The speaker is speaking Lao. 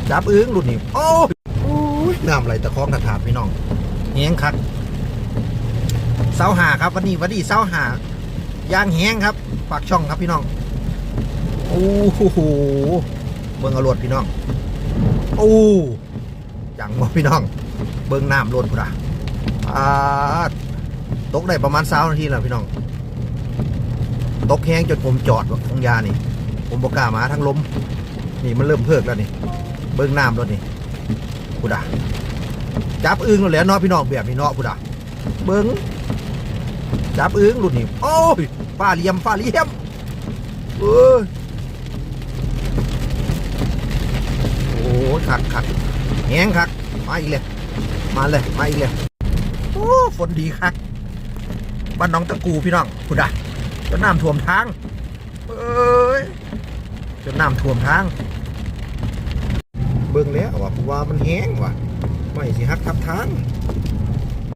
ຈັບອຶ່ງລຸ້ນນີ້ ໂອ້ຍ ໂອ້ຍ ນ້ຳໄຫຼຕະຄອງທະທາດ ພີ່ນ້ອງ ແຮງຄັກ ຊາວຫ້າ ຄັບ ວັນນີ້ ວັນທີຊາວຫ້າ ຢ່າງແຮງຄັບ ຝາກຊ່ອງຄັບ ພີ່ນ້ອງ ໂອ້ໂຫ ເບິ່ງເອົາໂລດ ພີ່ນ້ອງ ໂອ້ ຈັ່ງບໍ່ ພີ່ນ້ອງ ເບິ່ງນ້ຳໂລດພຸ້ນນະ ປາດ ຕົກໄດ້ປະມານຊາວນາທີແລ້ວ ພີ່ນ້ອງ ຕົກແຮງຈົນຜົມຈອດ ບັກຖົງຢານີ້ ຜົມບໍ່ກ້າມາທາງລົມ ນີ້ມັນເລີ່ມເພີກແລ້ວນີ້ ເບິ່ງນ້ຳໂລດນີ້ ພຸ້ນນະ ຈັບອຶ່ງໂລດແຫຼະເນາະ ພີ່ນ້ອງ ແບບນີ້ເນາະ ພຸ້ນນະ ເບິ່ງ ຈັບອຶ່ງລຸ້ນນີ້ ໂອ້ຍ ຟ້າຫຼຽມ ຟ້າຫຼຽມ ເອີຍ ໂອ້ຍ ຄັກ ຄັກ ແຮງຄັກ ມາອີກແລ້ວ ມາເລີຍ ມາອີກແລ້ວ ໂອ້ ຝົນດີຄັກ ບ້ານໜອງຕະກູ ພີ່ນ້ອງ ພຸ້ນນະ ຈົນນ້ຳຖ້ວມທາງ ເອີຍ ຈົນນ້ຳຖ້ວມທາງ ເບິ່ງແລ້ວວ່າ ເພາະວ່າມັນແຮງວ່າ ໄມ້ຊິຫັກທັບທາງ